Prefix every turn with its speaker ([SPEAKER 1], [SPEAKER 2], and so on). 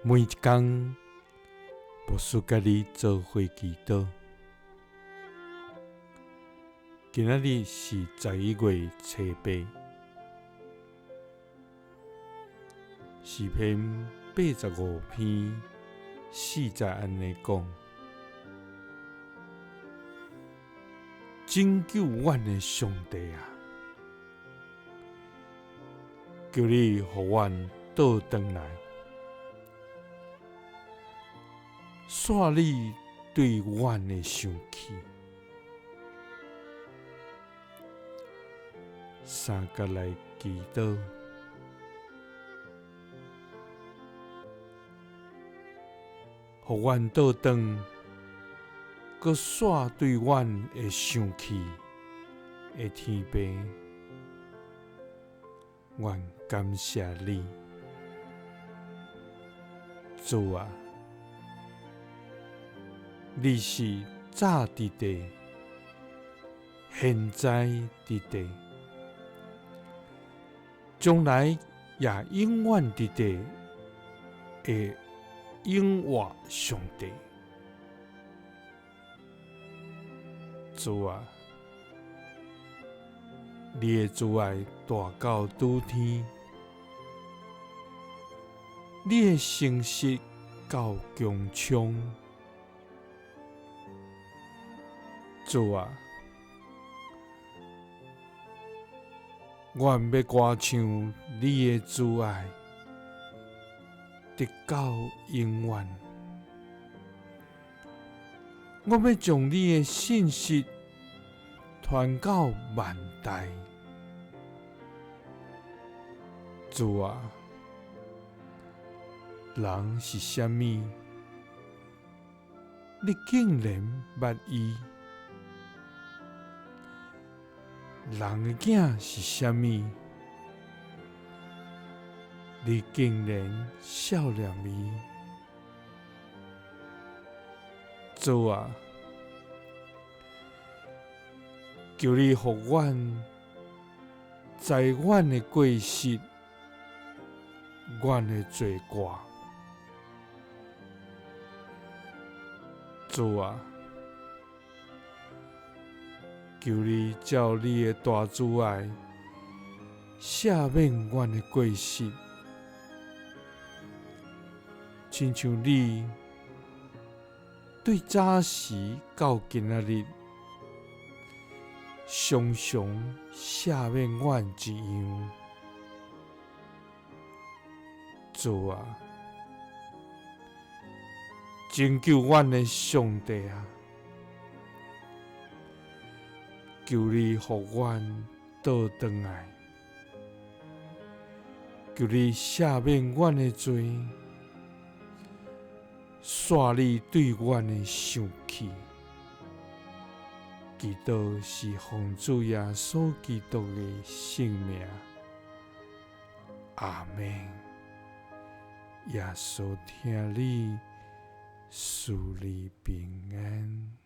[SPEAKER 1] 每一工，牧师佮你做伙祈祷。今仔日是11月初8，诗篇85篇4节按呢讲：拯救阮的上帝啊，求你予阮倒转来，煞你对阮的生气。三角来祈祷，予阮倒转，阁煞对阮的生气的天父，阮感谢你，主啊，你是早伫地，现在伫地，将来也永远伫地的永活上帝。主啊，你的慈爱大到诸天，你的诚实到穹苍。主啊，阮欲歌唱你的慈爱，直到永远。我欲将你的信实传到万代。主啊，人是啥物？你竟然捌伊？人的囝是啥物？你竟然惜念伊？主啊，求你予阮知阮的过失，阮的罪过。主啊，求你照你的大慈爱，赦免阮的过失，亲像你对早时到今仔日，常常赦免阮一样。主啊，拯救阮的上帝啊，求你予阮倒转来，求你赦免阮的罪，煞你对阮的生气。祈祷是奉主耶稣基督的圣名，阿们。耶稣疼你，赐你平安。